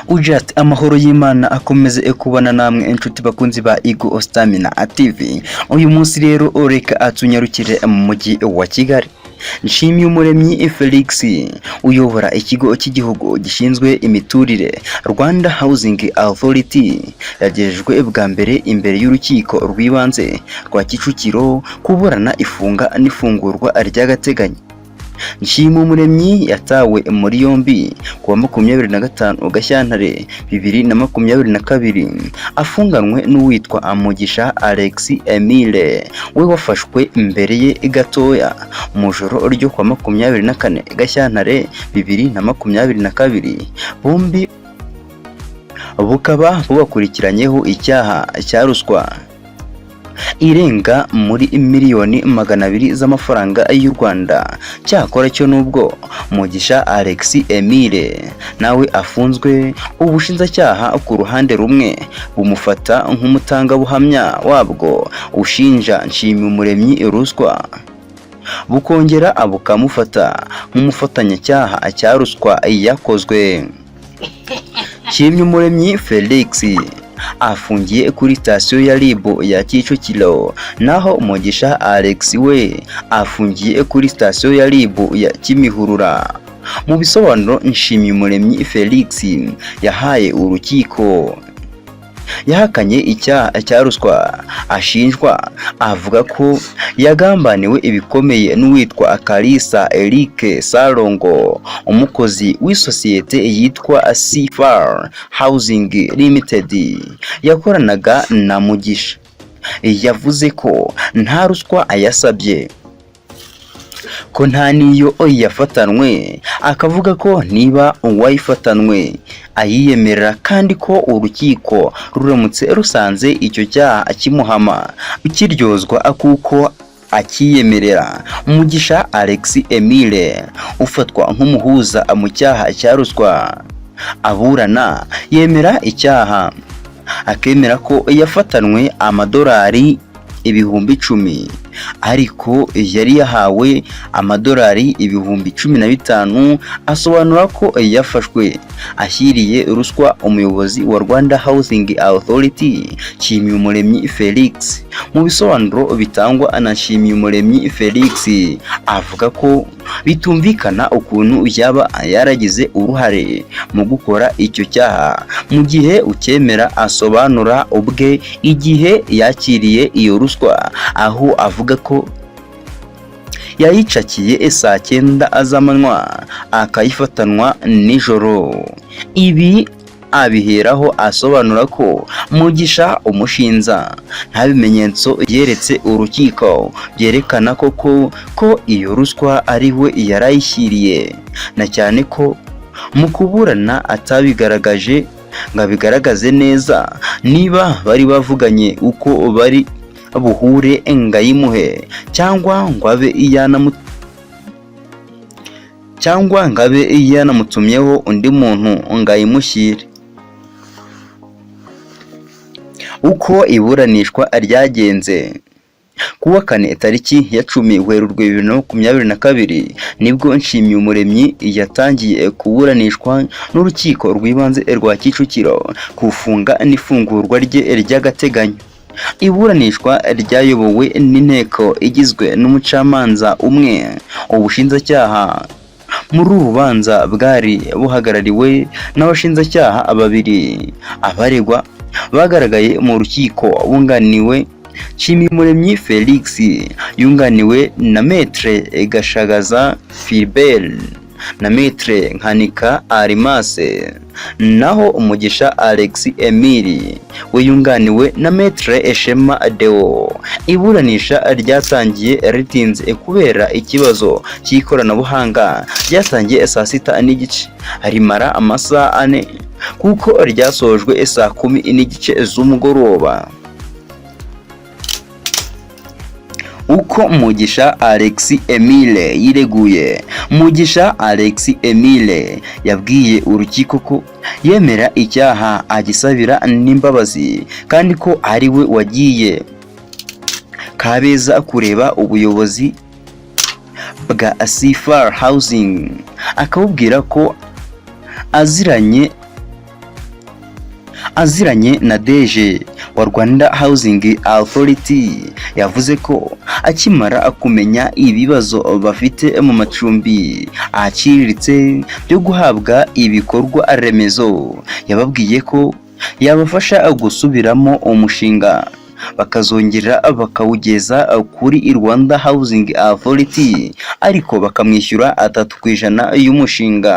Ugira ati: "Amahoro y'Imana akomeze kubana namwe, inshuti bakunzi ba Igo Stamina TV." Uyu munsi rero reka atunyarukire mu mujyi wa Kigali. Nshimiyumuremyi Felix uyobora ikigo cy'igihugu gishinzwe imiturire, Rwanda Housing Authority, yagejejwe bwa mbere imbere y'urukiko rw'ibanze rwa Kicukiro kuburana ifunga n'ifungurwa ry'agateganyo. Nshimiyumuremyi yatawe muri yombi ku wa 25 Gashyantare 2022, afunganwe n'uwitwa Mugisha Alex Emile, we wafashwe mbere ye gatoya mu ijoro ryo ku wa 24 Gashyantare 2022. Bombi bukaba bubakurikiranyeho icyaha cya ruswa irenga muri miliyoni 200 z'amafaranga y'u Rwanda. Cyakora cyo nubwo Mugisha Alex Emile nawe afunzwe, ubushinjacyaha ku ruhande rumwe bumufata nk'umutangabuhamya wabwo ushinja Nshimiyumuremyi ruswa, bukongera bukamufata nk'umufatanyacyaha cya ruswa yakozwe. Nshimyumuremyi Felix afungiye kuri sitasiyo ya RIB ya Kicukiro, naho Mugisha Alex we afungiye kuri sitasiyo ya RIB ya Kimihurura. Mu bisobanuro Nshimiyumuremyi Felix yahaye urukiko, yahakanye icyaha cya ruswa ashinjwa, avuga ko yagambaniwe ibikomeye n'uwitwa Kalisa Eric Salongo, umukozi w'isosiyete yitwa Cfar Housing Limited yakoranaga na Mugisha. Yavuze ko nta ruswa yasabye, ko nta n'iyo yafatanwe, akavuga ko niba uwayifatanwe ayiyemerera, kandi ko urukiko ruramutse rusanze icyo cyaha kimuhama ukiryozwa kuko akiyemerera. Mugisha Alex Emile ufatwa nk'umuhuza mu cyaha cya ruswa aburana yemera icyaha, akemera ko yafatanwe amadolari 10,000, ariko yari yahawe amadolari 15,000. Asobanura ko yafashwe ashyiriye ruswa umuyobozi wa Rwanda Housing Authority, Nshimiyumuremyi Felix. Mu bisobanuro bitangwa na Nshimiyumuremyi Felix, avuga ko bitumvikana ukuntu yaba yaragize uruhare mu gukora icyo cyaha mu gihe ucyemera asobanura ubwe igihe yakiriye iyo ruswa, aho avuga ko yayicakiye saa 9 z'amanywa akayifatanwa nijoro. Ibi abiheraho asobanura ko Mugisha umushinja nta bimenyetso yeretse urukiko byerekana koko ko iyo ruswa ari we yarayishyiriye, na cyane ko mu kuburana atabigaragaje ngo abigaragaze neza niba bari bavuganye uko bari buhure ngo ayimuhe, cyangwa ngo abe yanamutumyeho undi muntu ngo ayimushyire. Uko iburanishwa ryagenze: Ku wa kane tariki ya 10 Werurwe 2022 nibwo Nshimiyumuremyi yatangiye kuburanishwa n'urukiko rw'ibanze rwa Kicukiro ku ifunga n'ifungurwa rye ry'agateganyo. Iburanishwa ryayobowe n'inteko igizwe n'umucamanza umwe. Ubushinjacyaha muri uru rubanza bwari buhagarariwe n'abashinjacyaha babiri. Abaregwa bagaragaye mu rukiko bunganiwe: Nshimiyumuremyi Felix yunganiwe na Maître Gashagaza Philbert na Maître Nkanika Arimase, naho Umugisha Alex Emile we yunganiwe na Maître Eshema Deo. Iburanisha ryatangiye ritinze kubera ikibazo cy'ikoranabuhanga. Ryatangiye saa 6:30, rimara amasaha 4, kuko ryasojwe saa 10:30 z'umugoroba. Uko Mugisha Alex Emile yireguye: Mugisha Alex Emile yabwiye urukiko ko yemera icyaha, agisabira n'imbabazi, kandi ko ari we wagiye Kabeza kureba ubuyobozi bwa Sifar Housing, akabubwira ko aziranye Aziranye na DG wa Rwanda Housing Authority. Yavuze ko akimara kumenya ibibazo bafite mu macumbi aciriritse byo guhabwa ibikorwa remezo, yababwiye ko yabafasha gusubiramo umushinga, bakazongera bakawugeza kuri Rwanda Housing Authority, ariko bakamwishyura 3% y'umushinga.